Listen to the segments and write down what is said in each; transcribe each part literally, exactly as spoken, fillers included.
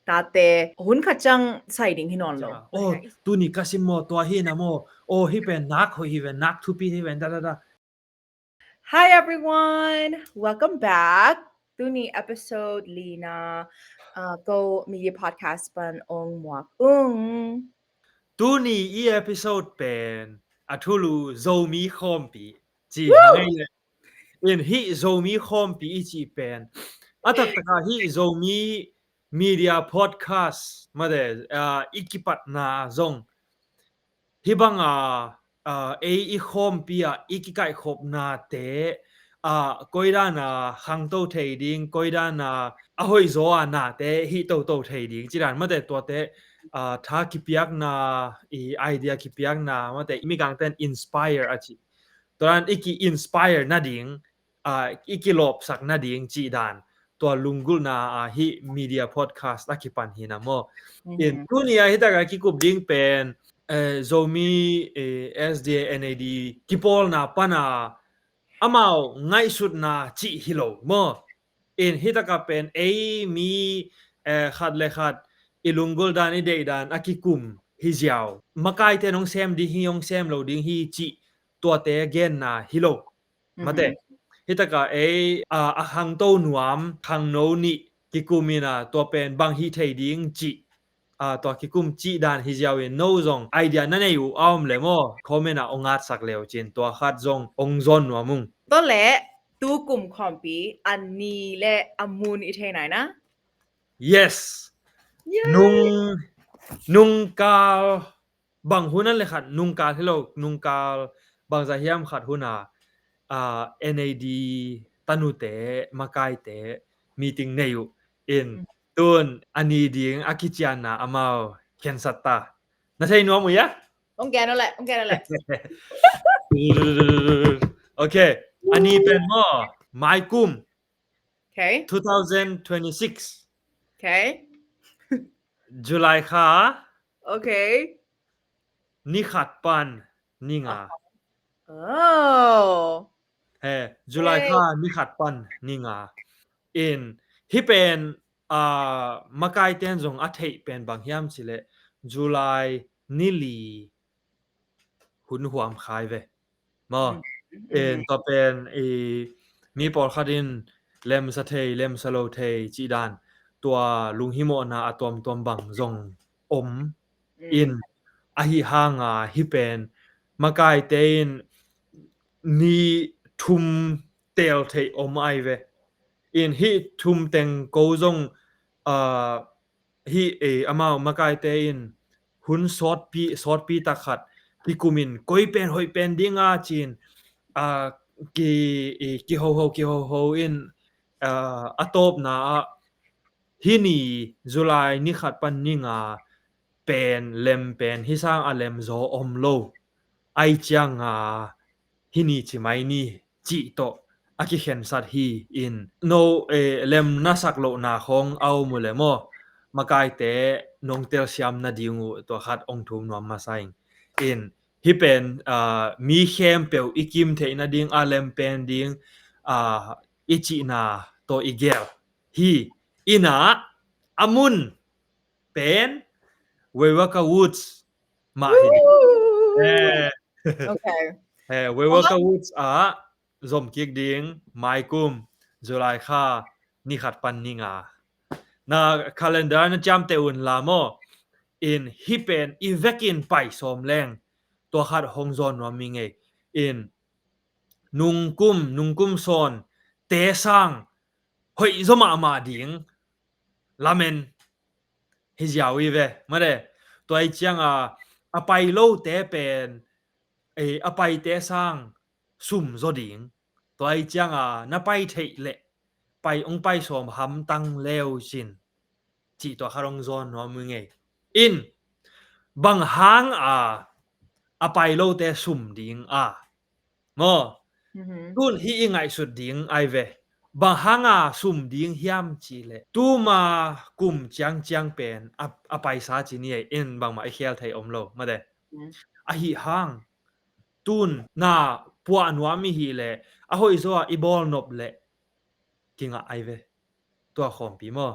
tate hun khat ciang sai ding hi nawn lo. Oh, tuni ka sim maw, tua hi na maw. Oh, hih pen nak hoih hi ve, nak thupi hi ve, da da da. Hi everyone, welcome back. Tuni episode lina, uh, Go Media Podcast pan ong muak ung. Tuni i episode pen a thulu Zomi khawmpi ci. Woo! Hang ei le. In hih Zomi khawmpi i cih pen a taktak a hih Zomi Media Podcast mate, ah, i kipatna zong hih bang a, ah, ei i khawmpi ah i kikaihkhopnate, ah, koidan a khangto thei ding, koidan a a hoihzaw a nate hih toto thei ding ci dan mate, tuate, ah, tha kipiakna, i idea kipiakna mate, i Mikangten inspire a ci. Tua dan i ki-inspire nading, ah, i kilawpsak nading cih dan tua lunggulhna ah hih media podcast a kipan hi na maw. Mhm. In tuni ah hih tak a kikup ding pen, eh, Zomi, eh, S D A N A D kipawlna pan a amau ngaihsutna cih hi lo maw. In hih tak a pen ei mi, eh, khat le khat i lunggulh dan, i deih dan a kikum hi ziau. Makaite nong sem ding hi, hong sem lo ding hi cih tuate genna hi lo. Mate. Mhm. Hih tak a ei, a, a khangto nuam khangno nih kikum in a, tua pen bang hih thei ding cih, a, tua kikum cih dan hi ziau in, no zong idea na nei uh a om le maw, comment ah ong ngatsak le uh cin, tua khat zong ong zawn nuam ung. Tua le, tu kum khawmpi a ni le a mun i thei nai na? Yes. Yay. Nung, nungkal bang hun an le khat, nungkal hi lo, nungkal bangzah hiam khat hun a, ah, N A D tanute, makaite meeting nei uh in, mm, tun a ni ding a kicianna amau khensat ta. Na thei nuam uh hia? Ong gen uh le, ong gen uh le. Okay, a ni pen maw, mai kum. Okay. Two thousand twenty-six. Okay. July kha. Okay. Ni khat pan ni nga. Oh. He, July kha ni khat pan ni nga. In, hih pen, ah, makaiten zong a theih pen bang hiam cih leh July ni li hun huam khai ve. Maw. Mm. En, mm, tua pen i mi pawlkhat in lemsa thei, lemsa lo thei cih dan, tua lunghimawhna a tuamtuam bang zong om, mm, in, ahi hanga hih pen makaite in ni thum teel theih om ai ve. In hih thum teng ko zong, ah, hih, eh, amau makaite in hun sawtpi, sawtpi tak khat kikum in koi pen hoih pen ding a ci-in, ah, ki, eh, kihoho, kihoho in, ah, a tawpna ah hih ni July ni khat pan ni nga pen lem pen hih sang a lem zaw om lo. Ai cianga hih ni ci mai ni cih tawh a kikhensat hi. In no, eh, lem na sak lohna khawng a om uh le maw, makaite nong telsiam nading uh tua khat ong thum nuam masa ing. In hih pen, ah, mi khempeuh i kim theih nading a lem pen ding, ah, i cihna tawh i gel hi. Ina a mun pen Wewaka Woods mah hi. Woo! Eh. Okay. Eh, Wewaka Woods ah zom kik ding, mai kum July kha ni khat pan ni nga. Na calendar na ciamteh un la maw. In hih pen i vekin pai sawm leng tua khat hong zawn nuam mi ngei. In nungkum, nungkum sawn te sang hoih zaw mahmah ding lamen hi ziau i ve. Mate, tua i cianga a pai lote pen, eh, a paite sang sum zaw ding. Tua i cianga na pai theih leh pai, ong pai sawm hamtang leu cin cih tua khat ong zawn nuam uh ngei. In bang hanga a pai lote sum ding a maw. Mhm. Tun hih i ngaihsut ding ai ve. Bang hanga sum ding hiam cih leh tuma kum ciangciang pen a, a paisa ci ni ei, in bangmah i khel thei om lo mate. Mhm. Ahi hang tun na puah nuam i hih leh a hoih zaw a i bawl nop leh kingah ai ve. Tua khawmpi maw.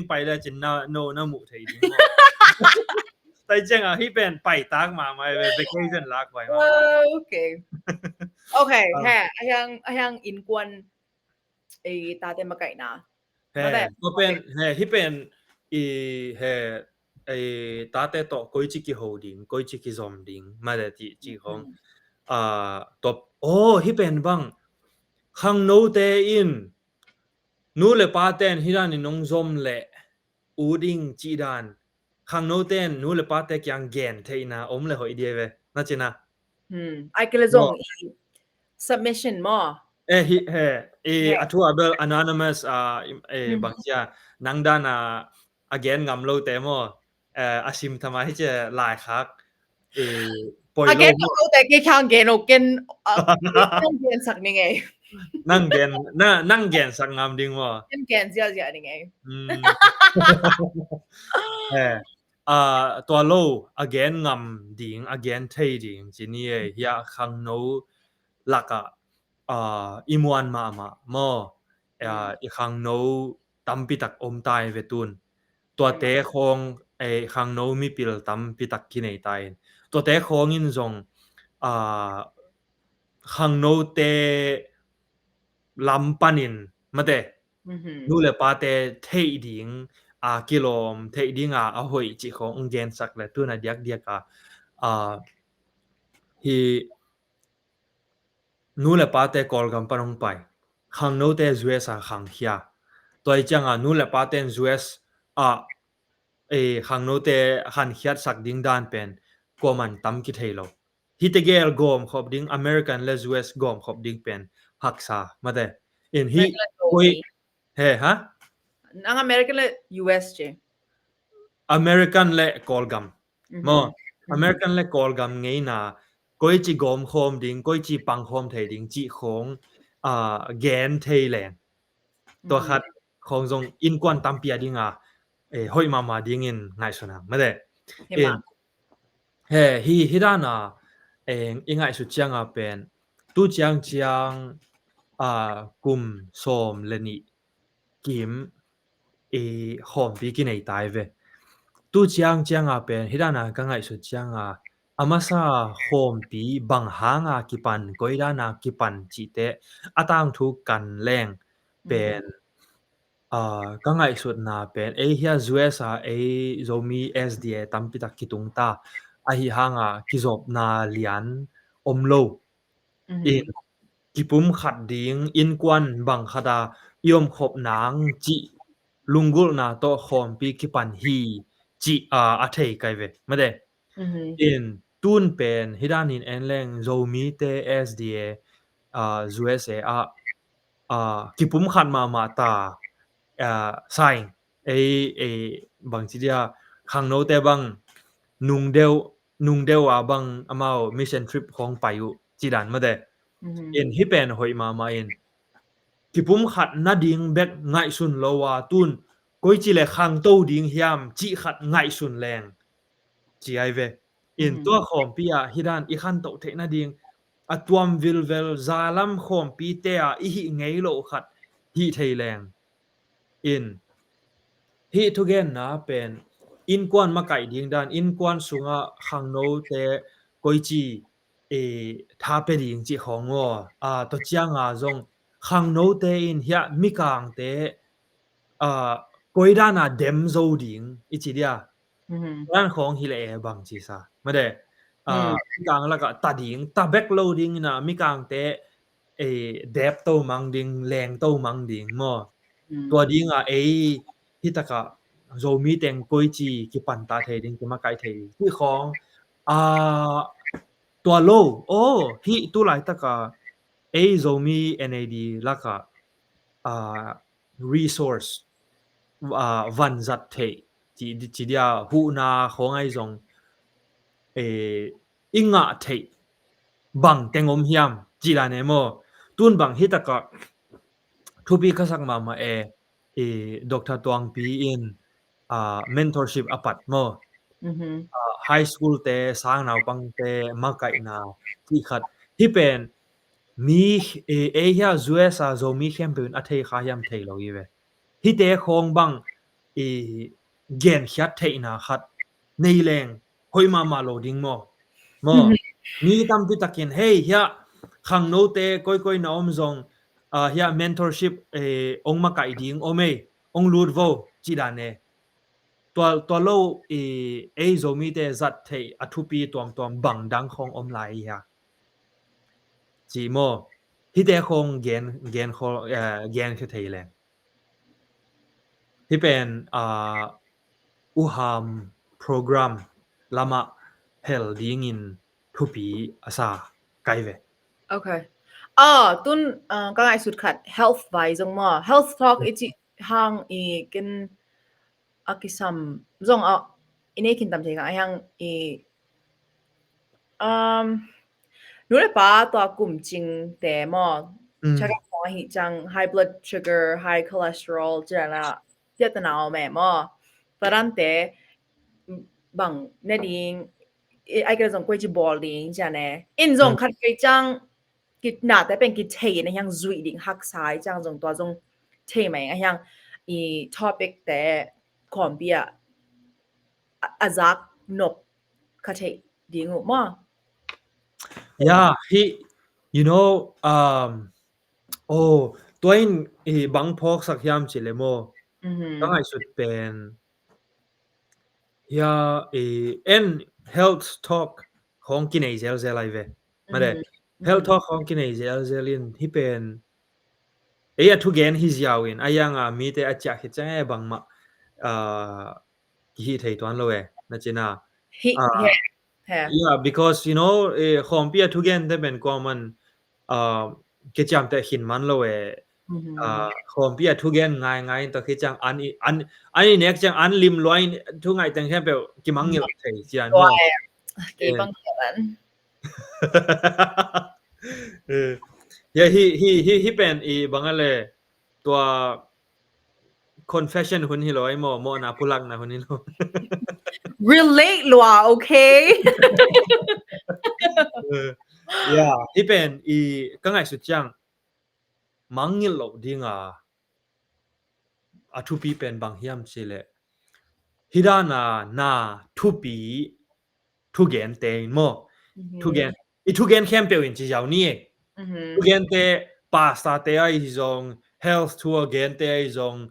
ding pai le cin na, no na muh thei ding maw. Tai ciang a hih pen pai tak mahmah ve, vacation lak pai mah. Okay. Okay, he, a hiang, a hiang innkuan, e, tate makaihna. He, tua pen, he, hih pen, i, he, e, tate tawh koici kiho ding, koici kizom ding, mate ti ci khong. A, top, oh, hih pen bang, khangnote in, nu le paten hih dan in nong zom le, u ding ci dan, khangnote in nu le pate kiang gen theihna om le hoih dia ve, na cina. Hmm, ai kila zong i submission maw. E, hi, he, i, a thu a bel anonymous, a, e, bang cia, nang dan a, a gen ngam lote maw, e, a sim thama hi cia laikhak, e, poi a gen ngam lote kei khang gen o ken, a, gen sak ni ngei. Nang gen, na, nang gensak ngam ding maw? Nang gen ziahziah ding ei. Mm. Eh, ah, tua lo, a gen ngam ding, a gen thei ding, ci ni ei, hia khangno lakah, ah, i muan mahmah maw? Ah, i khangno tampi tak om tai ve tun. Tuate khawng, eh, khangno mipil tampi tak kinei ta in. Tuate khawng in zong, ah, khangnote lam panin, mate, nu le pate theih ding a kilawm, theih ding a a hoih cih khawng hong gensak le tun a diakdiak a, ah, hi nu le pate Kawlgam pan hong pai, khangnote U S a khangkhia. Tua hi cianga nu le pate in U S a, eh, khangnote khankhiatsak ding dan pen kuaman tam kithei lo. Hite gel gawmkhop ding, American le U S gawmkhop ding pen haksa, mate. In hi, American le koi, he, ha? Nang American le U S ci. American le Kawlgam. Maw, American le Kawlgam ngeina, koici gawmkhawm ding, koici pangkhawm thei ding cih khawng, ah, gen thei leng. Tua khat khawng zong innkuan tampi a dinga, eh, hoih mahmah dingin ngaihsun hang, mate. In, he, hi, hi dana, eh, i ngaihsut cianga pen, tu ciangciang, ah, kum sawm le nih kim, i khawmpi kinei tai ve. Tu ciangcianga pen, hi dana ka ngaihsut cianga, a masa khawmpi bang hanga kipan, koi dana kipan cihte, a tangthu kan leng pen, ah, ka ngaihsutna pen, ei hia U S a, ei Zomi S D A tampi tak kitung ta, ahi hanga kizopna lian om lo. In, kipumkhat ding, innkuan bang khata i omkhop nang cih lunggulhna tawh khawmpi kipan hi cih, ah, a thei kai ve, mate. In, tun pen, hi danin en leng Zomite S D A, ah, U S A ah, ah, kipumkhat mahmah ta, ah, sign, ei, ei, bangci dia, khangnote bang, nungdeuh, nungdeuh a bang amau mission trip khawng pai uh, ci dan, mate. In, hi pen hoih mahmah in, kipumkhat nading bek ngaihsun lo a tun, koici le khangto ding hiam cih khat ngaihsun leng, ci ai ve. In, tua khawmpi ah hi dan i khantoh theih nading, a tuam vilvel zalam khawmpite ah i hih ngei loh khat hih thei leng. In, hih thugenna pen, innkuan makaih ding dan, innkuan sungah khangnote koici, eh, tha pia ding cih khawng aw, ah, tua cianga zong khangnote in hiah mikangte, ah, koi dana dem zo ding i ci dia. Nan khawng hi le e bang ci sa, mate. Ah, mikang lakah ta ding, ta bek lo ding ina mikangte, eh, dep to mang ding, leng to mang ding maw. Tua dinga ei hi takah Zomi teng koici kipan ta thei ding, kimakaih thei ding. Hi khawng, ah, tua lo, oh, hi tu laitaka ei Zomi N A D laka, ah, resource, ah, vanzat theih, ci, ci dia huhna khawng ai zong, eh, i ngah theih bang teng om hiam, ci dan e maw. Tun bang hi takah thupi ka sak mahmah e, eh, Doctor Tuangpi in, ah, mentorship a pat maw. Ah, high school te, sang naupangte makaihna cih khat. Hi pen mi, eh, ei hia U S a Zomi khempeuh in a thei kha hiam, thei lo hi ve. Hite khawng bang, eh, genkhiat theihna khat nei leng hoih mahmah lo ding maw. Maw, mi tampi takin, hei, hiah khangnote koikoi na om zong, ah, hiah mentorship, eh, ong makaih ding om ei, ong lut vo, ci dan e. Tua, tua lo, eh, ei Zomite zat theih a thupi tuamtuam bang dang khawng om lai hia, ci maw. Hite khawng gen, gen khol, eh, gen khe thei leng. Hi pen, ah, Uham program lamah hel dingin thupi a sa kai ve. Ok. Ah, tun, ah, ka ngaihsut khat health vai zong maw. Health talk i cih hang i ken a kisam zong a i nei khin tam thei kha a hiang i, um, nu le pa tua kum cingte maw. Check up khong ahi ciang high blood sugar, high cholesterol, ci dan a, tia tana om e maw. Tua dante bang ne ding, ai kei zong koi ci bawl ding ci dan e. In zong khat kei ciang ki nate pen kithei na hiang zuih ding haksa i ciang zong tua zong thei mai a hiang i topic te khawmpi a a zak nop ka thei ding uh maw. Yeah, he, you know, um, oh, tua in i bang phawk sak hiam ci le maw. Ka ngaihsut pen hia i en health talk khong kinei zelzel ai ve. Made health talk khong kinei zelzel in hi pen ei a thugen hi ziau in a yang a mite a ciah khit ciang e bangmah kihi thei tuan lo e na cina. Yeah, because you know, khawmpi a thugen te pen kuaman kiciam te khin man lo e. Khawmpi a thugen ngai ngai in tua khi ciang an i nek ciang an lim lua in thu ngaih teng khempeuh kimangngilh thei cian maw. Kei bang an hi hi hi hi pen i bang a le tua confession hun hi lo ai maw, mawhna pulakna hun hi lo. Relate lua, okay. Yeah, hi pen i ka ngaihsut ciang mangngilh lo ding a a thupi pen bang hiam ci le hi dan a na thupi thugen te in maw. Thugen i thugen khempeuh in ci ziau ni e. Thugen te pastor te ai zong, health thu a gen te ai zong,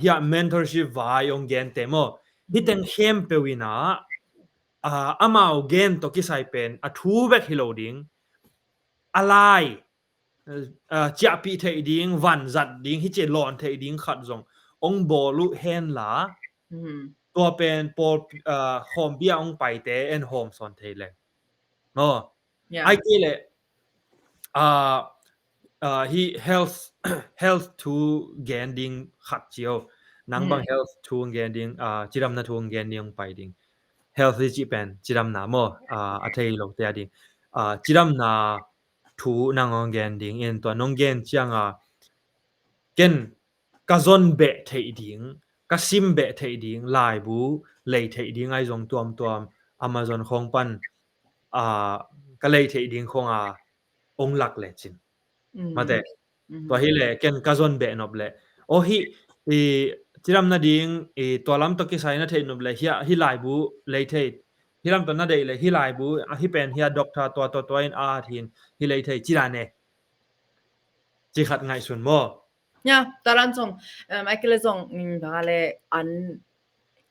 hia mentorship vai ong gen te maw. Hi teng khempeuh in a amau gen to kisai pen a thu bek hi lo ding. A lai ciahpih theih ding, vanzat ding, hi ci lawn theih ding khat zong ong bawl uh hen la tua pen pawl khawmpi a ong paite en hawm sawn thei le maw. Ai kei le hi health health thu gen ding khat cio. Nang bang health thu gen ding, cidamna thu gen ding ong pai ding. Health hi ci pen cidamna maw, a thei lo te a ding. Cidamna thu nang ong gen ding in tua nong gen ciang a ken ka zon beh theih ding, ka sim beh theih ding laibu lei theih ding ai zong tuamtuam Amazon khong pan ka lei theih ding khong a ong lak le cin. Mate tua hi le ken ka zon beh nop le aw hi i cidamna ding i tua lam tawh kisai na theih nop le hi laibu lei thei. Hi lam tawh na deih le hi laibu a hi pen hi a doctor tua tua tua in a hin hi lei thei ci dan e. Ci khat ngaihsun maw. Ya, taran zong, um, akile zong, um, bangale an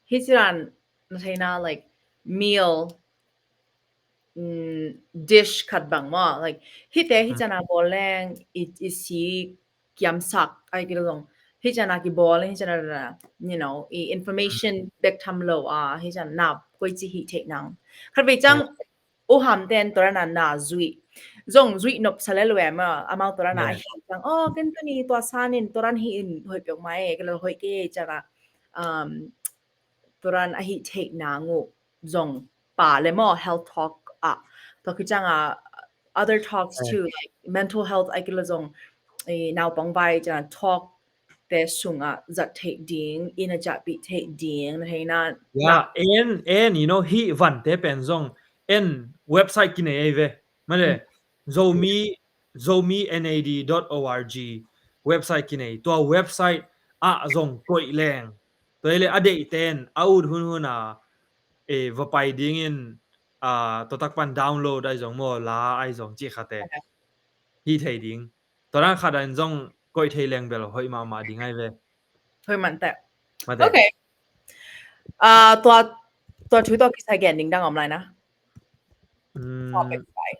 hi ciran na theina like meal, um, dish khat bang maw, like hite hi cana bawl leng i, i si kiamsak ai kile zong hi cana kibawl leng hi cana, you know, i information bek tham lo a hi cana na koi ci hi theih nang khat vei cang. U ham ten torana na zui zong zui nop sa le lue ma amau torana a hi cang. Oh, ken tuni tua sanin toran hi in hoi piok mai ke lo hoi ke cana, um, toran a hi theih nang u zong pa le maw health talk a tua khi cang a other talks too, like mental health ai kile zong naupang vai cana talk te sunga zat theih ding, ina cahpih theih ding na theina. Ya, en en you know hi vante pen zong en website kinei ei ve. Male Zomi Zomi N A D dot O R G website kinei. Tua website ah zong koih leng tua ile a deih ten a ut hunhun a e va pai dingin a tua tak pan download ai zong maw la ai zong ci khate hi thei ding. Tua dan khat in zong koih thei leng bel hoih mahmah ding ai ve. Hoih man teh. Okay. Ah, tua tua thu tua kisai gen ding dang om lai na. Topic five.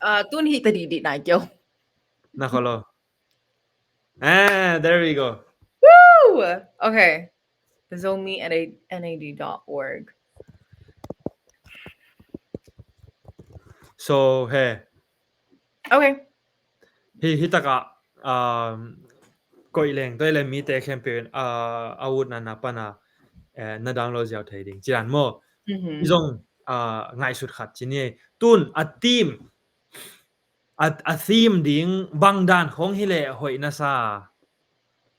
Ah, tun hi ta di di nai kyo. Na kholo. Ah, there we go. Woo! Okay. Zomi N A D dot org. So, hey. Okay. Hi hi taka um, koih leng toi le mite khempeuh in a utna na pana na download ziau thei ding cian maw. Zong ngaihsut khat ci ni. Tun a team a, a theme ding bang dan khong hi leh hoih na sa?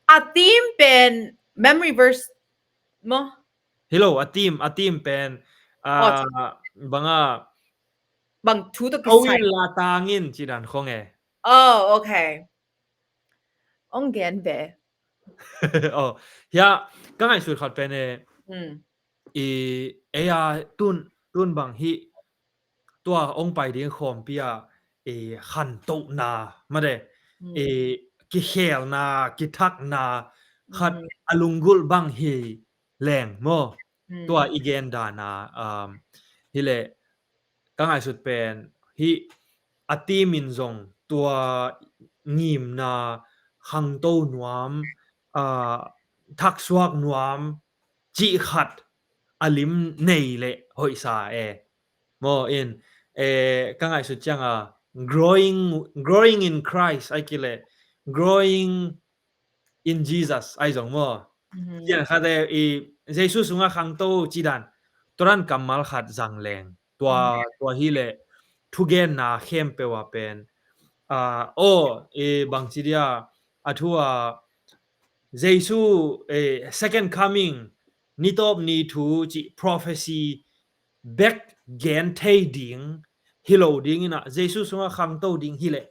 A theme pen memory verse maw? Hi lo, a theme, a theme pen, oh, ah, bang a, bang thu tawh kisai, la tangin ci dan khong e. Oh, okay. Ong gen ve. Oh, hia, ka ngaihsut khat pen e, mm, i, ei a tun, tun bang hi, tua ong pai ding khawmpi a, i, khantohna, mate, mm, i, kikhelna, kithakna, khat, mm, a lunggulh bang hi leng maw. Mm. Tua i gen dan a, um, hi leh, ka ngaihsut pen hi, a theme in zong tua ngimna, khangto nuam, ah, thaksuak nuam cih khat a lim nei leh hoih sa e. Maw in, eh, ka ngaihsut ciang a, growing, growing in Christ, ai ki leh, growing in Jesus, ai zong maw. Mhm. Ciang khat e, i, Jesu sungah khangto ci dan, tua dan kammal khat zang leng. Tua, mhm, tua hi leh, thugenna khempeuh a pen. Ah, oh, i, bang ci dia, a thu a, Jesu, eh, second coming, ni tawp ni thu cih prophecy bek gen thei ding hi lo ding in a, Jesu sungah khangto ding hi leh,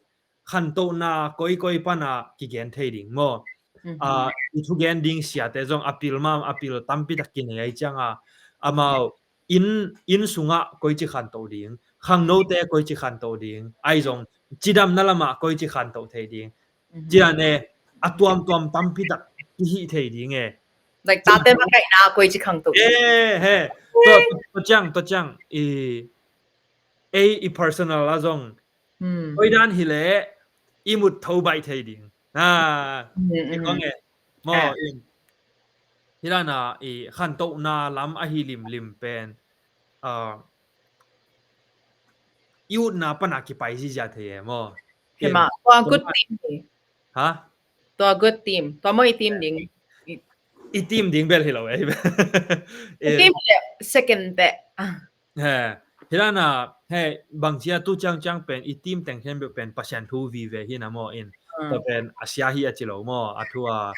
khantohna koikoi pan a kigen thei ding maw. Mhm. Ah, i thugen ding siate zong a pil mah, a pil tampi tak kinei ai ciang a, amau inn, inn sungah koici khantoh ding, khangnote koici khantoh ding, ai zong cidamna lamah koici khantoh thei ding. Mhm. Ci dan e, a tuamtuam tampi tak kihih thei ding e. Like, tate makaihna koici khangtoh. Eh, he. Tua, tua ciang, tua ciang, i, ei, i personal a zong, hmm, koi dan hi leh, i mut tho baih thei ding. Ha, hmm, i kong e. Maw, eh, in. Hi dan a, i, khantohna lam ahi limlim pen, ah, i utna pan a kipai zizia thei e maw. Hi mah, tua good theme hi. Ha? Tua good theme. Tua maw i theme ding. I, i theme ding bel hi lo e. I theme le second te. He, hi dan a, he, bang ci a tu ciangciang pen, i theme teng khempeuh pen Pasian thu vive hi na maw in. Ah. Tua pen a sia hi a ci lo maw, a thu a,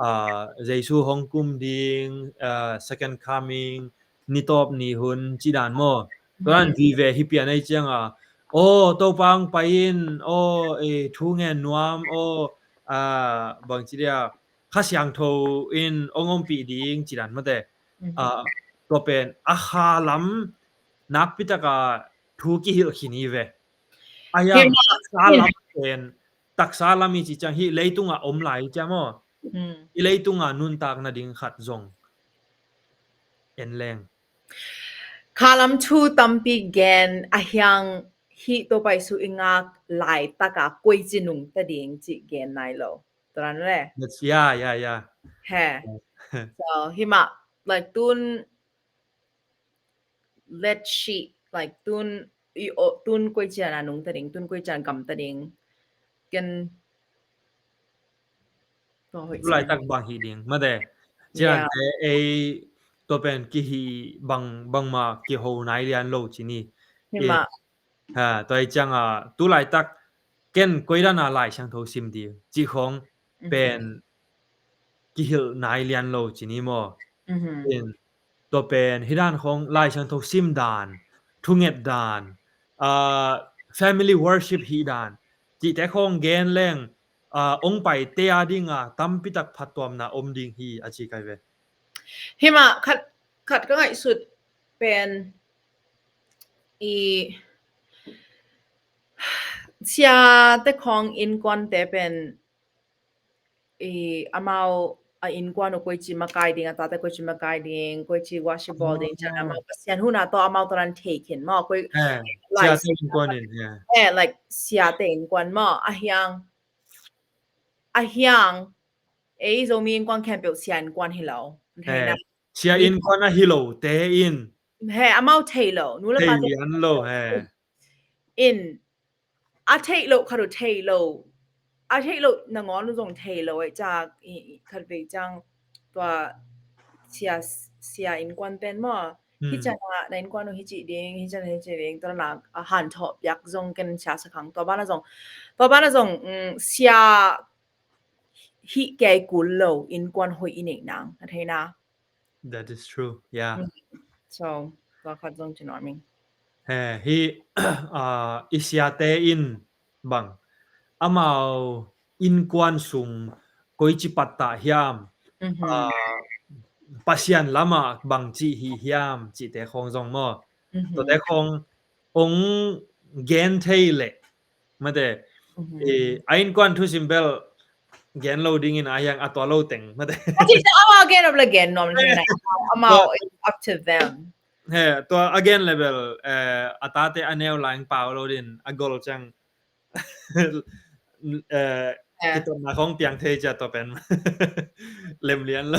ah, Jesu hong kum ding, ah, second coming, ni tawp ni hun ci dan maw. Tua dan vive hi pian ei ciang a, aw, Topa hong pai in, aw, eh, thu ngen nuam, aw, ah, bang ci dia, Kha Siangtho in hong ompih ding ci dan mate. Mhm. Ah, tua pen a kha lam nakpi tak a thu kihilh khin hi ve. A hiang, hi mah, taksa lam pen, taksa lam i ci ciang hi leitung a om lai i ci a maw. Hmm. I leitung a nuntak nading khat zong en leng. Kha lam thu tampi gen a hiang hi, Topa Jesu i ngak laitak a koici nungta ding ci gen nai lo. Tua dan le. That's, yeah, yeah, yeah. He. Yeah. So, hi mah, like, tun, let's see, like, tun, i, o, tun koici a nungta ding, tun koici a gamta ding. Ken, tua hoih, tu laitak bang hi ding, mate. Cian, yeah, te, ei, tua pen kihih bang, bangmah kiho nai lian lo ci ni. Hi mah. Ha, tua hi ciang a, tu laitak ken koi dan a Lai Siangtho sim ding cih khong, mhm, pen kihilh nai lian lo ci ni maw. Mhm. Pen, tua pen hi dan khong Lai Siangtho sim dan, thunget dan, ah, family worship hi dan, cihte khong gen leng, ah, ong paite a ding a tampi tak phattuamna om ding hi a ci kai ve. Hi mah, khat, khat ka ngaihsut pen i siate khong innkuante pen i amau a innkuan uh koici makai ding, a tate koici makai ding, koici worship bawl ding, ciang amau Pasian hun a tawh amau tua dan thei khin maw, koi, eh, like, siate innkuan in, yeah. Eh, like, siate innkuan maw, a hiang, a hiang, ei Zomi innkuan khempeuh sia innkuan hi lo. Thei na. Sia innkuan a hi lo te in. He, amau thei lo. Nu le pa thei lian lo, he. In, a theih loh khat uh thei lo. A theih loh nangawn uh zong thei lo, eh, ca, i, i, khat vei ciang tua sia, sia innkuan pen maw. Hi ciang ah na innkuan uh hi ci ding, hi ciang hi ci ding, tua na a hanthawn piak zong ken sia sa khang. Tua bana zong, tua bana zong, mm, sia hi kei kul lo, innkuan hoih i neih nang, na thei na. That is true. Yeah. Mm. So, tua khat zong ci nuam ing. He, hi, ah, i siate in bang, amau innkuan sung koici pattah hiam, ah, Pasian lamah bangci hi hiam, cihte khong zong maw. Tuate khong ong gen thei leh, mate, eh, a innkuan thusim bel gen lo dingin a hiang a tua lo teng, mate. Amau gen up le gen nuam le thei na. Amau, it's up to them. He, tua a gen le bel, eh, a tate a neu lai pau lo din, a gol ciang, eh, kitotna khong piang thei cia tua pen. Lemlian lo.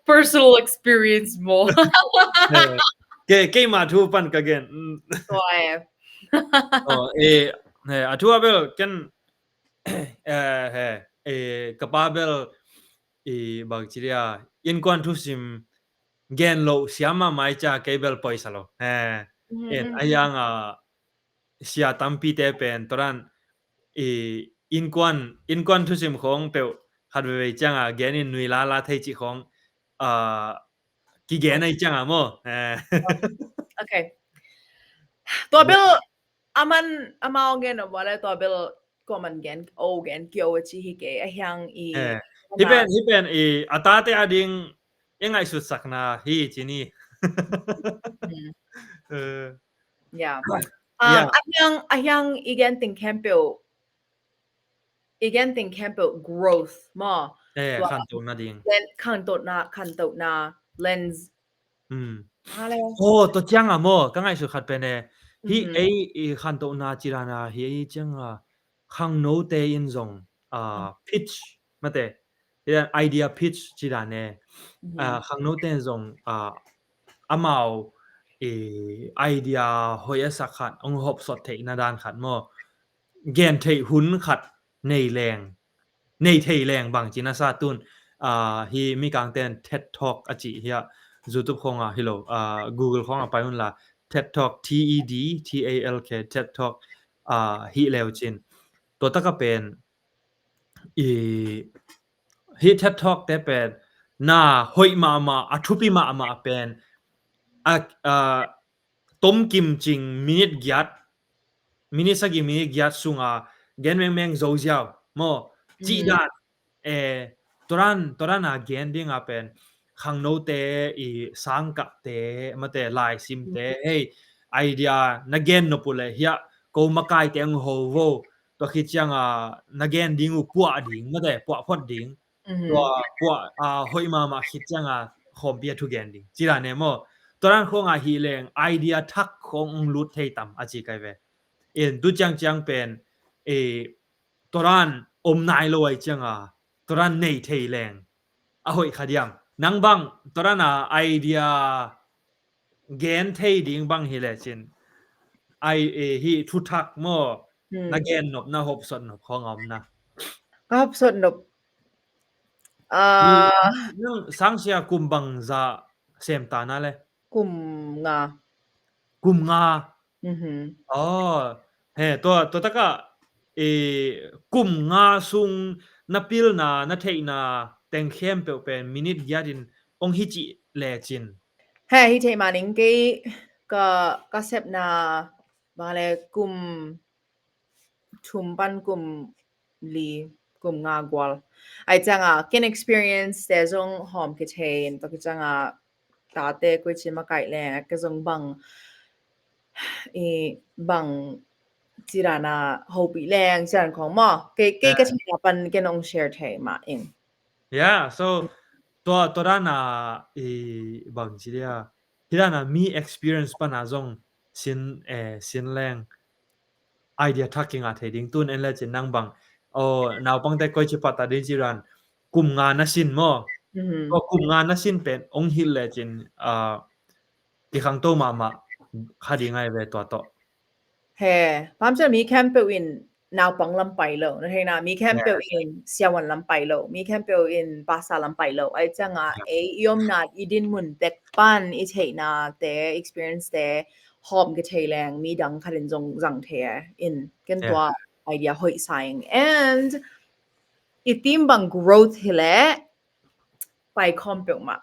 Personal experience maw. He, ke, keima thu pan ka gen. Tua e. Oh, eh, he, a thu a bel ken, eh, he, eh, ka pa bel, eh, bang ci dia, innkuan thusim gen lo siam mahmah i cia kei bel poisa lo. He, en, a hiang a, sia tampite pen, tua dan, i, innkuan, innkuan thusim khong peuh khat veivei ciang a, gen in nui lala thei cih khong, ah, kigen ai ciang a maw. Eh. Okay. Tua bel, aman, amau gen a bua le, tua bel, ko man gen, o gen, ki o a ci hi kei, a hiang i. Eh. Hi pen, hi pen, i, a tate a ding, i ngaihsutsakna hi ci ni. Eh. Yeah. Ah, a hiang, a hiang i gen ting khempeuh, i gen ting khempeuh growth maw. Eh, tua khantohna ding. Khantohna, khantohna lens. Oh, tua ciang a maw, ka ngaihsut khat pen e. Hi ei i khantohna ci dan a, hi ei ciang a, khangnote in zong, ah, pitch, mate, idea pitch ci dan e. Ah, khangnote in zong, ah, amau, eh, idea hoih a sak khat, ong hopsot theihna dan khat maw. Gen theih hun khat nei leng, nei thei leng bang ci na sa tun, ah, hi mikangten TED Talk a ci hi a, YouTube khong a hi lo, ah, Google khong a pai un la, TED Talk, T E D T A L K, TED Talk, ah, hi leu cin. Tua taka pen, i, hi TED Talk te pen, na hoih mahmah, a thupi mahmah pen, a, a, tomkim cing minute giat, minute sagih, minute giat sunga gen mengmeng zo ziau maw. Cih dan, eh, tua dan, tua dan a gen ding a pen, khangnote i sangkahte, mate, laisimte, hei, idea na gen nop uh le, hiah, ko makaite ang ho vo, tua khit ciang a, na gen ding uh puah ding, mate, puah phot ding. Tua, tua, ah, hoih mahmah khit ciang a khawmpi a thugen ding. Ci dan e maw. Tua dan khong a hi leng, idea thak khong ong lut thei tam a ci kai ve. En, tu ciang ciang pen, eh, tua dan om nai lo ai ciang a, tua dan nei thei leng. A hoih kha diam. Nang bang, tua dan a idea gen thei ding bang hi le cin. Ai, eh, hi thuthak maw. Na gen nop, na hopsot nop khong om na. Ka hopsot nop. Ah, nang sangsia kum bang za sem ta na le? Kum nga. Kum nga. Oh, he, tua, tua taka, eh, kum nga sung na pilna, na theihna teng khempeuh pen minute giat in ong hi cih le cin. He, hi thei maning kei ka, ka sepna bang le kum thum pan kum li, kum nga gual. Ai ciang a, ken experience te zong hawm kithei in, tua khit ciang a, tate koi ci makaih leng, ka zong bang, i bang ci dan a hopih leng, ci dan khong maw. Kei, kei ka thei na pan ken ong share thei mah ing. Yeah, so, tua, tua dan a, i bang ci dia. Hi dan a mi experience pan a zong sin, eh, sin leng idea thak kingah thei ding tun en le cin nang bang. Oh, naupangte koi ci pat a ding ci dan kum nga na sin maw. Tua kum nga na sin pen ong hilh le cin, ah, kikhangto mahmah kha ding ai ve tua tawh. He, pamcian mi khempeuh in naupang lam pai lo, na theihna, mi khempeuh in siavuan lam pai lo, mi khempeuh in pastor lam pai lo. Ahi ciangah ei i omna, i dinmun tek pan i theihnate, experience te hawm kithei leng mi dang khat in zong zang thei e. In ken tua idea hoih sa ing. And i team bang growth hi leh pai khawm peuhmah.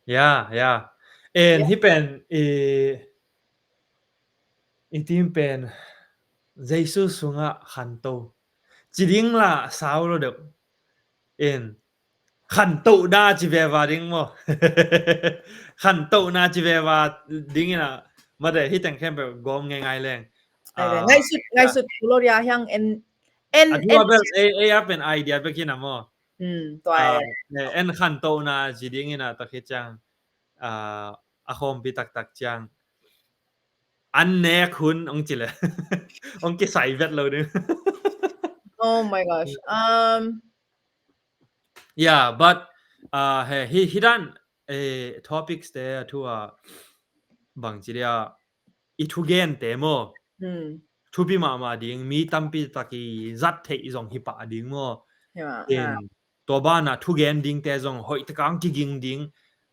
Ya, ya. And hi pen i, i team pen Jesu sungah khanto ci ding lah sau lo deuh. In khantohna ci veva ding maw? Khantohna ci veva ding in a, mate, hi teng khempeuh gawm ngeingai leng. Ngaihsut, ngaihsut, Gloria hiang en, en, en. Ei a pen idea bek hi na maw? En khantohna ci ding in a, tua khit ciang a khawmpi taktak ciang an nek hun hong ci le hong kisai vet lo ding. Oh my gosh. Um, yeah, but uh, he, hi, hi dan eh, topics te a thu a bang ci dia i thugente maw? Thupi mahmah ding, mi tampi tak i zat theih zong hi pah ding maw? Tua banah thugen dingte zong hoih taka hong kiging ding.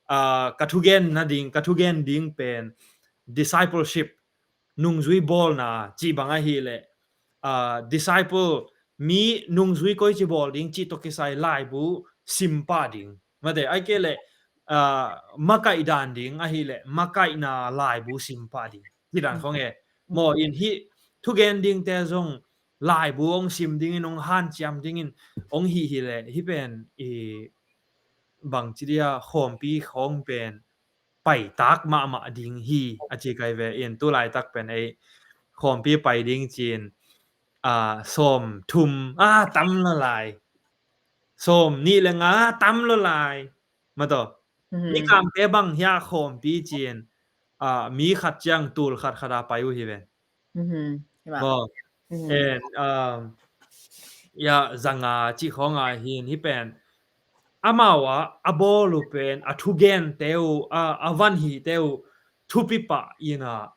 Ka thugen nading, ka thugen ding pen discipleship, nungzui bawlna cih bang ahileh disciple, mi nungzui koici bawl ding cih tawh kisai laibu sim pah ding. Mate, ai kei leh makaih dan ding ahileh makaihna laibu sim pah ding. Hi dan khong e. Maw in hih thugen dingte zong laibu hong sim dingin, hong hanciam dingin hong hih hileh hih pen i bangci dia khawmpi khawng pen paitak mahmah ding hi a ci kai ve. In tu laitak pen ei khawmpi pai ding cin sawm thum a tam lo lai, sawm nih le nga tam lo lai. Mataw, mikangte bang hia khawmpi cin mi khat ciang tul khat khat a pai uh hi ve. Maw, en ya zanga cih khawng a hin hi pen amau a a bawl uh pen a thugente uh, a van hite uh thupi pah in a,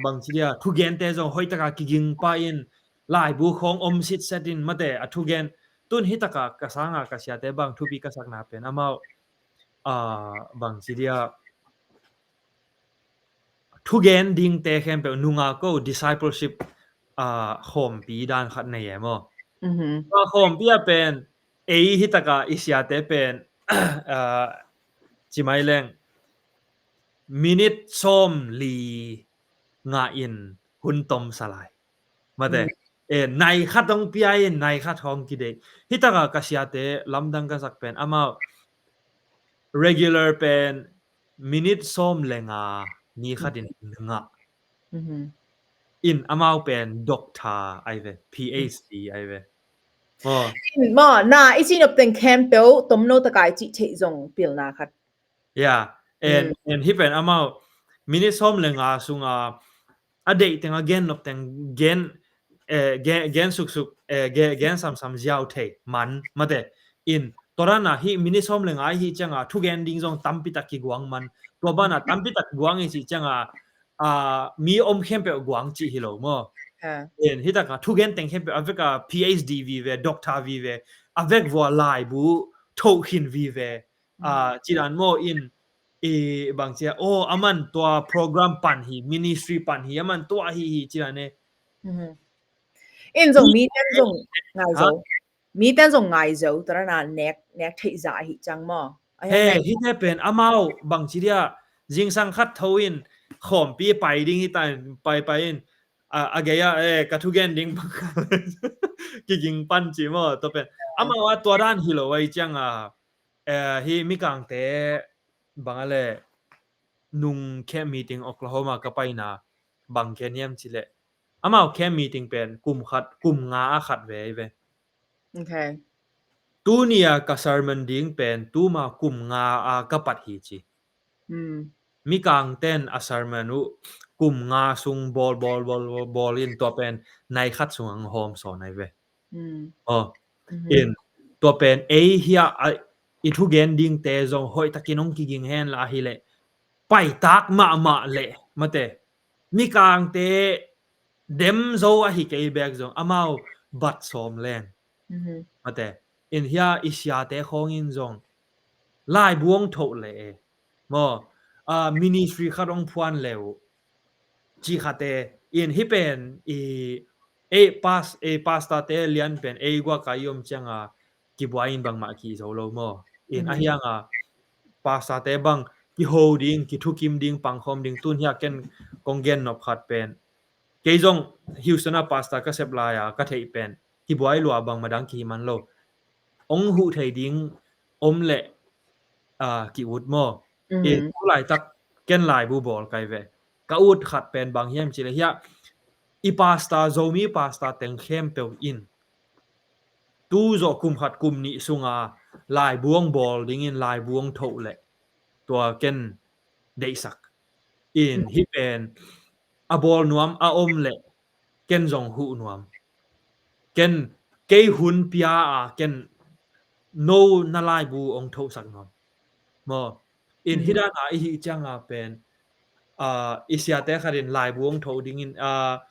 bangci dia thugente zong hoih taka kiging pah in laibu khawng om sitset in mate a thugen tun hi taka ka sanga ka siate bang thupi ka sakna pen amau bangci dia thugen dingte khempeuh nunga ko discipleship khawmpi dan khat nei e maw? Khawmpi a pen ei hi taka i siate pen cimai leng minit sawm li nga in hun tom sa lai. Mate, nai khat hong pia in nai khat hong kideih. Hi taka ka siate lamdang ka sak pen amau regular pen minit sawm le nga ni khat in ngah. In amau pen doctor ai ve, PhD ai ve. Maw, na i ci nop teng khempeuh tomno taka i cih theih zong pilna khat. Ya, en hi pen amau minit sawm le nga sunga a deih teng a gen nop teng gen gen suksuk, gen samsam ziau thei man mate. In tua dana hih minit sawm le nga ahi cianga thugen ding zong tampi tak kiguang man. Tua bana tampi tak guang i cih cianga mi om khempeuh guang cih hi lo maw? In hi taka thugen teng khempeuh a veka PhD vive, doctor vive, a vek vua laibu thoh khin vive. Cidan maw in i bangcia aw aman tua program pan hi, ministry pan hi, aman tua hi hi cidan e. In zong mi ten zong ngai zo, mi ten zong ngai zo, tua dana nek nek theih zah hi ciang maw? He hite pen amau bangci dia zingsang khat tho in khawmpi pai ding hi ta in pai pai in a gei a ka thugen ding bang kiging pan ci maw? Tua pen amau a tua dan hi lo ai ciang a hi mikangte bang a le nung camp meeting Oklahoma ka paina bang ke niam ci le amau camp meeting pen kum khat kum nga a khat ve ve. Tuni a ka sermon ding pen tuma kum nga a ka pat hi ci. Mikang ten a sermon uh kum nga sung bawl bawl bawl bawl in tua pen nai khat sung ang hawm sawn ai ve. Aw in tua pen ei hia i thugen dingte zong hoih takin hong kiging hen la hi leh paitak mahmah leh mate mikangte dem zo ahi kei bek zong amau bat sawm leng. Mhm. Mate, in hia i siate khawng in zong laibu hong thoh leh e. Maw, ah, ministry khat hong phuan leh uh. Ci khate, in hih pen i, ei pas-, ei pastor te lian pen ei guak a i om cianga kibuai in bangmah kizo lo maw. In, mhm, ahi hanga pastor te bang kiho ding, kithukim ding, pangkhawm ding, tun hia ken kong gen nop khat pen. Kei zong Houston a pastor ka sep lai-a ka theih pen kibuai lua, bangmah dang kihi man lo. Hong huh thei ding om leh, ah, ki-ut maw. Mhm. E, tu laitak ken laibu bawl kai ve. Ka ut khat pen bang hiam cih leh hia, i pastor, Zomi pastor teng khempeuh in tu zawh kum khat kum nih sunga laibu hong bawl dingin laibu hong thoh leh tua ken deihsak. In, mhm, hih pen a bawl nuam a om leh ken zong huh nuam. Ken, kei hun pia a ken no na laibu hong thohsak nuam. Maw, in, mhm, hih dana i hih cianga pen, ah, i siate khat in laibu hong thoh dingin, ah,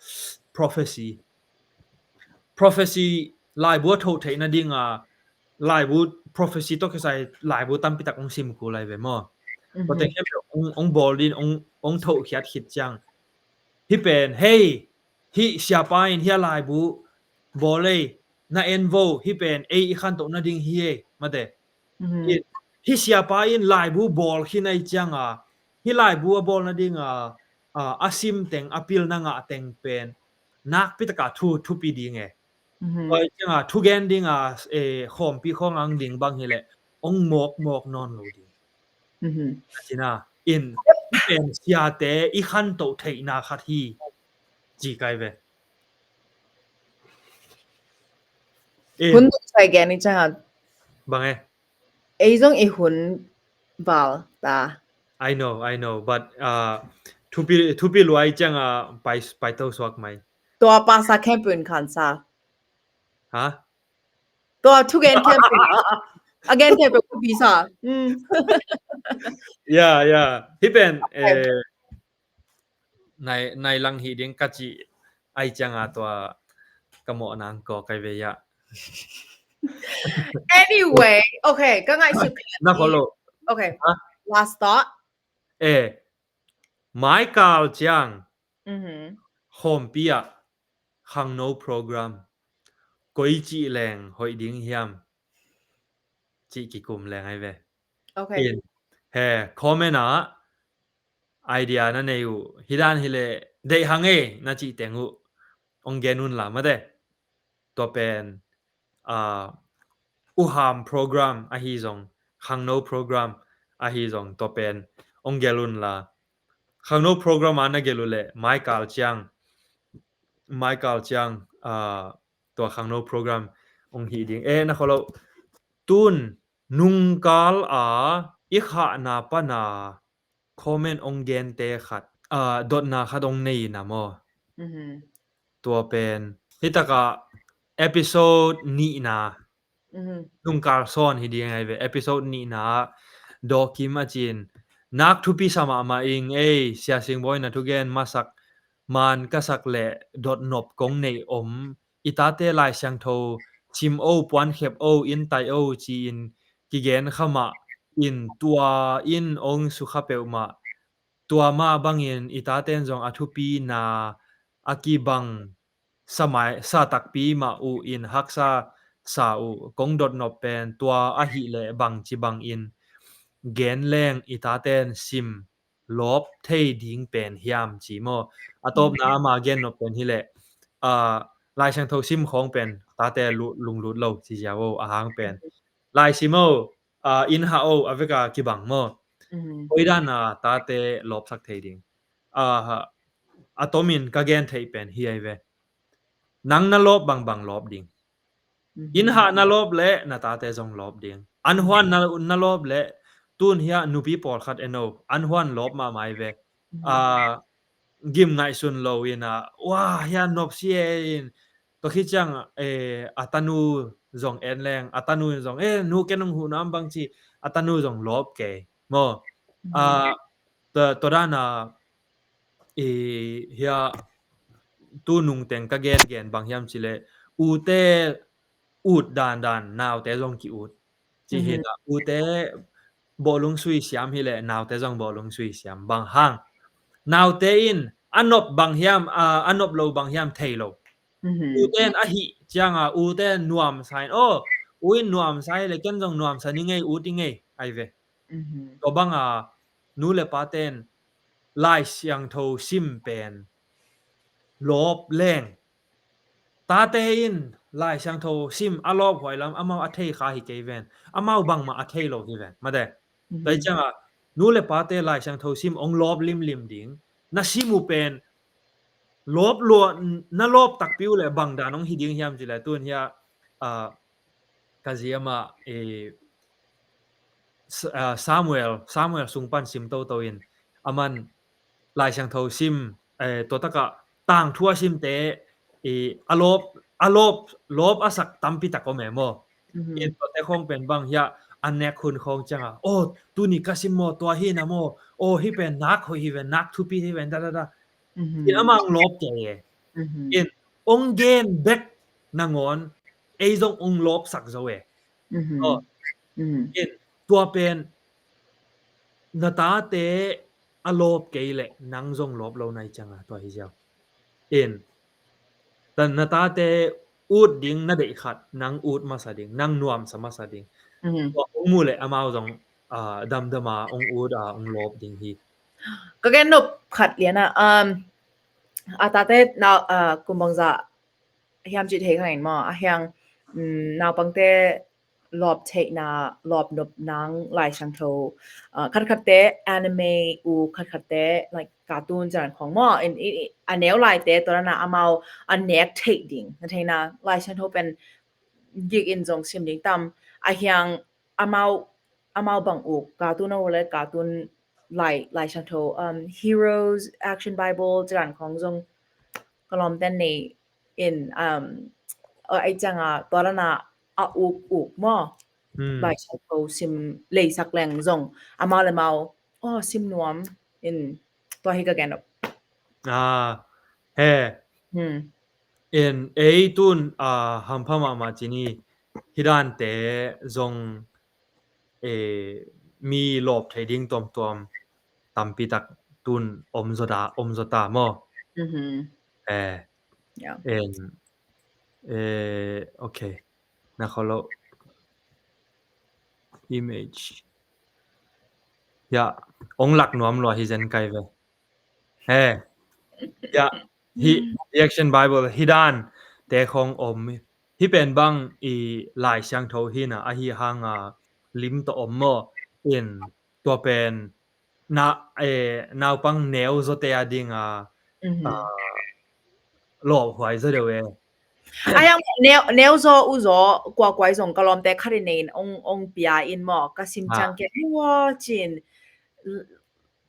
prophecy. Prophecy laibu a thoh theih nadinga, laibu, prophecy tawh kisai laibu tampi tak hong sim kul lai ve maw. Mhm. Tua teng hong, hong bawl din, hong, hong thoh khiat khit ciang. Hih pen, hei, hih siapa in hia laibu bawl ei, na en vo, hih pen ei i khantoh nading hi ei, mate. Mhm. Hih siapa in laibu bawl khin ai cianga, hih laibu a bawl nadinga, a, a sim teng, a pilna ngah teng pen nakpi taka thu, thupi ding e. Mhm. Tua cianga thugen dinga, e, khawmpi khawng ang ding bang hileh hong mawkmawk nawn lo ding. Mhm. A cina, in, hih pen siate i khantoh theihna khat hi, ci kai ve. In. Hun tung sai gen i cianga. Bang e? Ei zong i hun val ta. I know, I know, but, uh, thupi, thupi lua i cianga pai, pai to suak mai. Tua pastor khempeuh in khansa. Ha? Tua thugen khempeuh. A gen khempeuh khuapisa. Mm. Ya, ya. Hih pen, okay, eh, nai, nai lang hi ding ka cih ai cianga tua ka mawh nang ko kai ve ya. Anyway, okay, ka ngaihsut na kolo. Okay. Ha? Last thought. Eh, mai kal ciang. Mhm. Khawmpi ah khangno program koi cih leng hoih ding hiam? Cih kikum leng ai ve. Okay. In, he, comment ah idea na nei uh, hi dan hileh deih hang ei na cih teng uh hong gen un la mate. Tua pen, ah, uham program ahi zong, khangno program ahi zong, tua pen hong gel un la. Khangno program a na gel uh leh mai kal ciang, mai kal ciang, ah, tua khangno program hong hi ding. Eh, na khollo, tun nungkal a i khahna pana comment hong gente khat, ah, dotna khat hong nei na maw? Mhm. Tua pen hi taka episode nihna. Mhm. Nungkal sawn hi ding ai ve. Episode nihna ah Dawkim a cin, nak thupi sa mahmah ing ei, Sia Singbawi na thugen masak man ka sak leh dotnop kong neih om, i tate Lai Siangtho sim o, puankhep o, in tai o ci-in kigen kha mah in, tua in hong sukha peuhmah. Tua mah bangin i taten zong a thupina a kibang sa mai, sa takpi mah uh in haksa sa uh. Kong dotnop pen tua ahih leh bangci bangin gen leng i taten sim lawp thei ding pen hiam ci maw? A tawpna ama gen nop pen hileh, ah, Lai Siangtho sim khawng pen tate lu-, lunglut lo ci ziau o, a hang pen. Lai sim o, ah, in hah o, a veka kibang maw? Mhm. Koi dana tate lawpsak thei ding. Ah, a tomin ka gen theih pen hi ai ve. Nang na lawp bangbang lawp ding. Mhm. In hah na lawp leh na tate zong lawp ding. An huan na, na lawp leh tun hiah nupi pawlkhat en o. An huan lawp mahmah ai ve. Mhm. Ah, gim ngaihsun lo in a, wa, hiah nop si e in. Tua khit ciang, eh, a tanu zong en leng, a tanu in zong, eh, nu ken hong huh nuam bang ci, a tanu zong lawp kei. Maw? Mhm. Ah, tua, tua dana, i, hiah tu nungteng ka gengen bang hiam cileh, ute ut dandan naute zong ki-ut. Ci hi na, ute bawlung sui siam hileh naute zong bawlung sui siam. Bang hang, naute in a nop bang hiam, a, a nop lo bang hiam thei lo. Ute in a hih cianga ute nuamsa in, aw, u in nuamsa hileh ken zong nuamsa ni ngei, ut i ngei ai ve. Tua banga nu le pate in Lai Siangtho sim pen lawp leng, tate in Lai Siangtho sim a lawp huai lam amau a thei kha hi kei ven. Amau bangmah a thei lo hi ven. Mate. Tua hi cianga nu le pate Lai Siangtho sim ong lawp limlim ding. Na sim uh pen lawp lua, na lawp takpi uh leh bang dan ong hi ding hiam cileh, tun hia, ah, ka zi amah, eh, S-, ah, Samuel, Samuel sung pan sim toto in, aman Lai Siangtho sim, eh, tua takah tangthu a simte, eh, a lawp, a lawp, lawp a sak tampi tak om e maw. In tuate khawng pen bang hia, a nek hun khawng cianga, aw, tuni ka sim maw, tua hi na maw, aw, hi pen nak hoih hi ven, nak thupi hi ven, da da da. In amang lawp kei e. In ong gen bek nangawn ei zong ong lawpsak zo e. Aw. In tua pen na tate a lawp kei leh nang zong lawp lo nai cianga tua hi ziau. In na tate ut ding na deih khat, nang ut masa ding, nang nuamsa masa ding. Tua ong mu leh amau zong, ah, damdama ong ut a ong lawp ding hi. Ka gen nop khat liana, um, a tate nau, ah, kum bangzah hiam cih thei khang in maw, a hiang, um, naupangte lawp theihna, lawp nop nang Lai Siangtho, ah, khatkhatte anime uh, khatkhatte like cartoon cian khong maw, in, in, in, a neu laite tua na amau a nek theih ding. Na theihna Lai Siangtho pen gik in zong sim ding tam, a hiang amau, amau bang uk cartoon a ule cartoon Lai, Lai Siangtho, um, Heroes Action Bible cian khong zong ka lawmten nei in, um, a, ai cianga tua lana a uk uk maw. Lai Siangtho sim leisak leng zong amau le mau, aw, sim nuam in tua hi ka gen op. Ah, he. In ei tun, ah, hampha mahmah cini hi dante zong, eh, mi lawp thei ding tuamtuam tampi tak tun om zaw ta, om zaw ta maw. Eh, en, eh, okay. Na kholo image. Ya, ong lak nuam lua hi zen kai ve. He. Ya, hi Reaction Bible hi dan te khong om. Hi pen bang i Lai Siangtho hi na, ahi hanga lim to om maw. In tua pen na, eh, naupang neu zote a dinga, ah, lawh huai zo deuh e. A hiang neu, neu zaw u zaw kuakuai zong ka lawmte khat in nei in ong, ong pia in maw, ka sim ciang ke lua cin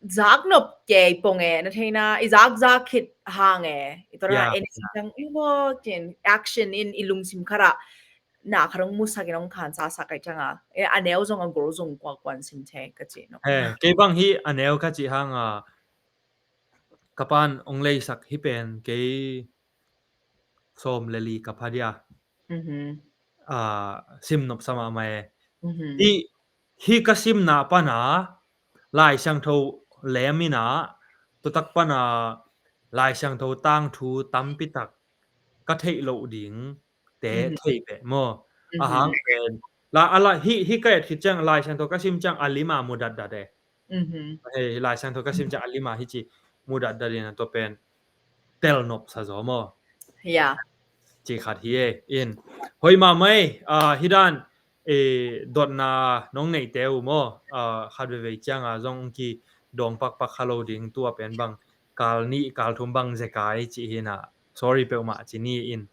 zak nop kei pong e, na theina i zak zak khit hang e, i tua na en sim ciang lua cin action in i lungsim khat ah na khat ong musak in ong khan sa sak ai cianga, e, a neu zong a gol zong kuakuan sim thei ka ci no. He, kei bang hi a neu ka ci hanga ka pan ong leisak hi pen kei sawm le li ka pha dia. Sim nop sa mahmah e. Hi, hi ka simna pana Lai Siangtho lem ina, tutak pana Lai Siangtho tangthu tampi tak ka theih loh ding te thei peh maw. A hang pen la, a la, hi, hi ka et khit ciang Lai Siangtho ka sim ciang a lima mudat dat e. Hei, Lai Siangtho ka sim ciang a lima hi ci mudat dat in a tua pen tel nop sa zaw maw. Ci khat hi e. In hoi mahmah e, ah, hi dan, eh, dotna nong neihte uh maw, ah, khat veivei cianga zong ki dawng pakpak kha lo ding, tua pen bang kal nih kal thum bang zekai ci hi na, sorry peuhmah ci ni in,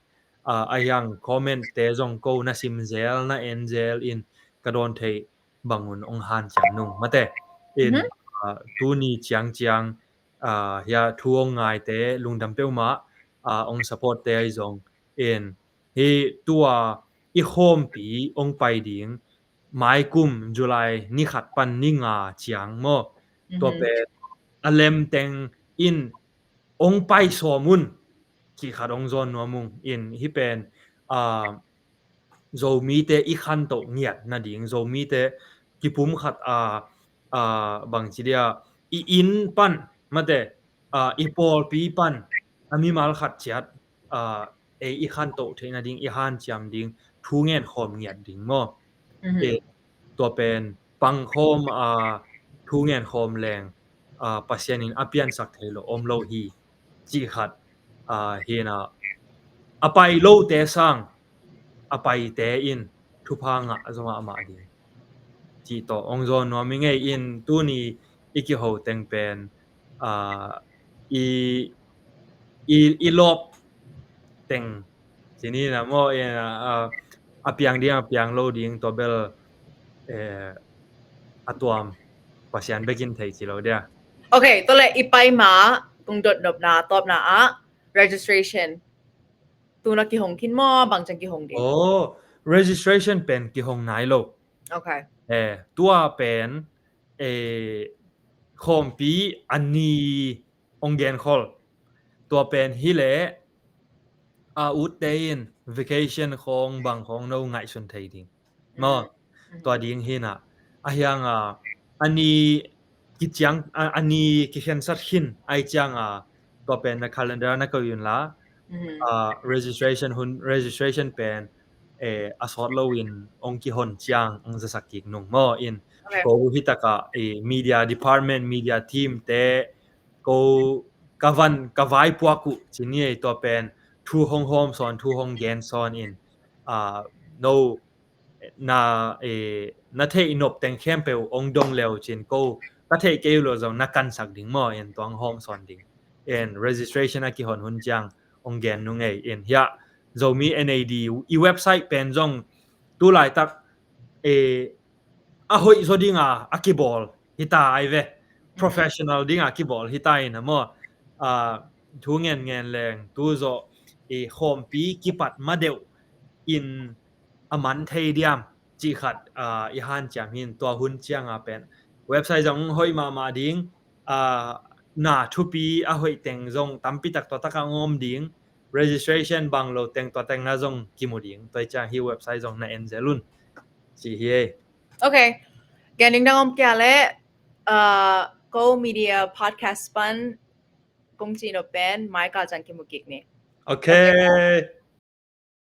ah, a hiang comment te zong ko na sim zel, na en zel in ka dawn theih bangun ong hanciam nung mate. In, ah, tuni ciangciang, ah, hia thu ong ngaite lungdam peuhmah, ah, ong support te ahi zong in hi tua i khawmpi ong pai ding maikum July ni khat pan ni nga ciang maw. Tua pen a lemteng in ong pai sawm un cih khat hong zawn nuam ung. In hih pen, ah, Zomite i khantoh ngiat nading, Zomite kipum khat, ah, ah, bangci dia, i inn pan, mate, ah, i pawlpi pan, a mimal khat ciat, ah, ei i khantoh theih nading, i hanciam ding, thu ngen khawm ngiat ding maw? Mhm. Eh, tua pen pangkhawm, ah, thu ngen khawm leng, ah, Pasian in a piansak thei lo om lo hi, cih khat, ah, hi na, a pai lote sang a paite in thupha ngah zong a mah ding, cih tawh hong zawn nuam i ngei in. Tuni i kiho teng pen, ah, i, i, i lawp teng ci ni na maw, eh, ah, a piang ding a piang lo ding, tua bel, eh, a tuam Pasian bekin thei ci lo dia. Ok, tua le i pai ma kong dot nopna tawpna ah registration tu na kihong khin maw, bang ciang kihong ding? Oh, registration pen kihong nai lo. Ok. Eh, tua pen, eh, khawmpi a ni hong genkhol. Tua pen hi leh, a utte in vacation khawng bang khawng no ngaihsun thei ding maw? Mm. Tua ding hi na, a hiang a, a ni kiciang, a, a ni kikhensat khin ai ciang a, tua pen na calendar na ko un la, mhm, ah, registration hun, registration pen, eh, a sawt lo in hong kihon ciang hong zasak kik nung maw? In, ok, ko hi taka, eh, media department, media team te, ko ka van, ka vaipuak uh ci ni ei, tua pen thu hong hawm sawn, thu hong gen sawn in, ah, no, na, eh, na theih nop teng khempeuh hong dong leu cin ko ka theih kei uh lo zong na kansak ding maw? In tua hong hawm sawn ding. In registration a kihon hun ciang hong gen nung ei. In hiah Zomi N A D i website pen zong tu laitak, eh, a hoih zaw dinga a kibawl hi ta ai ve. Professional dinga kibawl hi ta in a maw? Ah, thu ngen ngen leng tu zawh i khawmpi kipat ma deuh in a man thei diam cih khat, ah, i hanciam hin. Tua hun cianga pen website zong hoih mahmah ding, ah, na thupi a hoih teng zong tampi tak tua taka hong om ding, registration bang lo teng tua teng na zong kimu ding. Tua i ciang hi website zong na en zel un ci hi ei. Ok. Gen ding dang om kia le, ah, Ko Media Podcast pan kong ci nop pen mai ka ciang kimu kik ni. Ok. Ok.